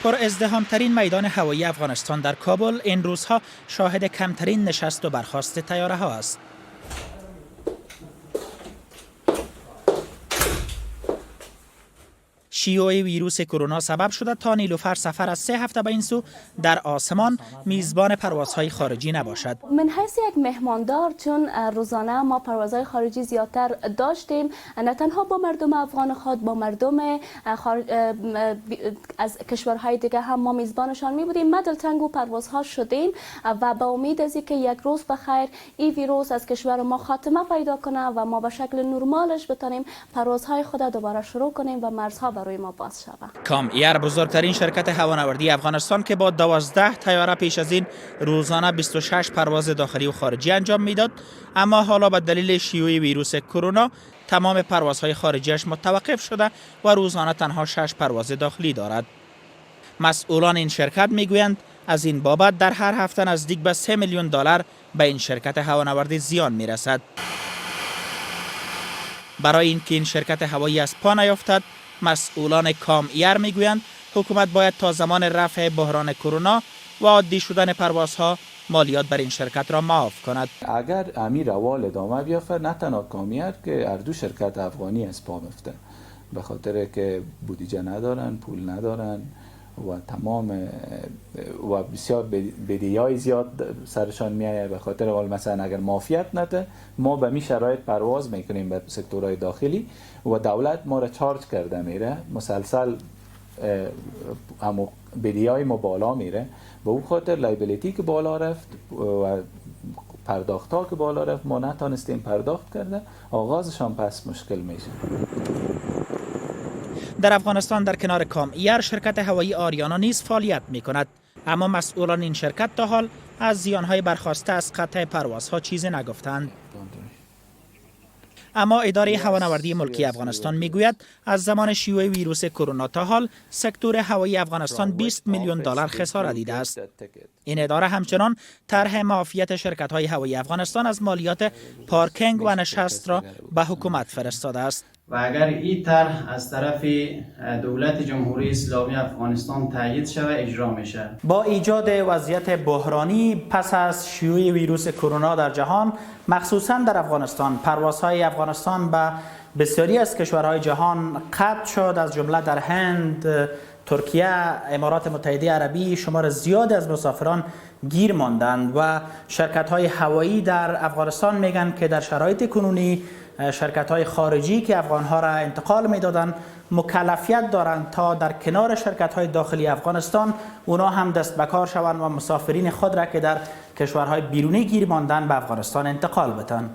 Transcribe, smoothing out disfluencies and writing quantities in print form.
پر ازدحامترین میدان هوایی افغانستان در کابل این روزها شاهد کمترین نشست و برخاست طیاره ها است. شیوع ویروس کرونا سبب شده تا نیلوفر سفر از 3 هفته به این سو در آسمان میزبان پروازهای خارجی نباشد. من حیث یک مهماندار، چون روزانه ما پروازهای خارجی زیادتر داشتیم، نه تنها با مردم افغان خود، با مردم از کشورهای دیگه هم ما میزبانشان می بودیم. ما دلتنگ او پروازها شدیم و با امید از که یک روز بخیر این ویروس از کشور ما خاتمه پیدا کنه و ما به شکل نرمالش بتانیم پروازهای خود دوباره شروع کنیم و مرزها بر روی ما باز شود. کام ایر، بزرگترین شرکت هوانوردی افغانستان که با 12 طیاره پیش از این روزانه 26 پرواز داخلی و خارجی انجام میداد، اما حالا به دلیل شیوع ویروس کرونا تمام پروازهای خارجیش متوقف شده و روزانه تنها 6 پرواز داخلی دارد. مسئولان این شرکت میگویند از این بابت در هر هفته نزدیک به 3 میلیون دلار به این شرکت هوانوردی زیان میرسد. برای اینکه این شرکت هوایی از پا نیفتد، مسئولان کام ایر میگویند حکومت باید تا زمان رفع بحران کرونا و عادی شدن پروازها مالیات بر این شرکت را معاف کند. اگر امی روال ادامه بیافت، نه تنها کامیر که هر دو شرکت افغانی از پا مفته، به خاطر که بودجه ندارن، پول ندارن و تمام و بسیار بدهی های زیاد سرشان میایه. به خاطر حال مثلا اگر معافیت نده، ما به می شرایط پرواز میکنیم به سکتورهای داخلی و دولت ما را charge کرده میره مسلسل، همو بدهی های ما بالا میره. به او خاطر liability که بالا رفت و پرداخت ها که بالا رفت، ما نتانستیم پرداخت کرده، آغازشان پس مشکل میشه. در افغانستان در کنار کام ایر، شرکت هوایی آریانا نیز فعالیت می کند، اما مسئولان این شرکت تا حال از زیانهای برخاسته از قطع پروازها چیزی نگفتند. اما اداره هوانوردی ملکی افغانستان میگوید از زمان شیوع ویروس کرونا تا حال سکتور هوایی افغانستان 20 میلیون دلار خساره دیده است. این اداره همچنان طرح معافیت شرکت های هوایی افغانستان از مالیات پارکینگ و نشست را به حکومت فرستاده است. و اگر این طرح از طرف دولت جمهوری اسلامی افغانستان تایید شود، اجرا میشه. با ایجاد وضعیت بحرانی پس از شیوع ویروس کرونا در جهان، مخصوصا در افغانستان، پروازهای افغانستان به بسیاری از کشورهای جهان قطع شد، از جمله در هند، ترکیه، امارات متحده عربی شمار زیاد از مسافران گیر ماندند و شرکت های هوایی در افغانستان میگن که در شرایط کنونی شرکت های خارجی که افغان ها را انتقال میدادند مکلفیت دارند تا در کنار شرکت های داخلی افغانستان اونا هم دست به کار شوند و مسافرین خود را که در کشورهای بیرونی گیر ماندن به افغانستان انتقال بدن.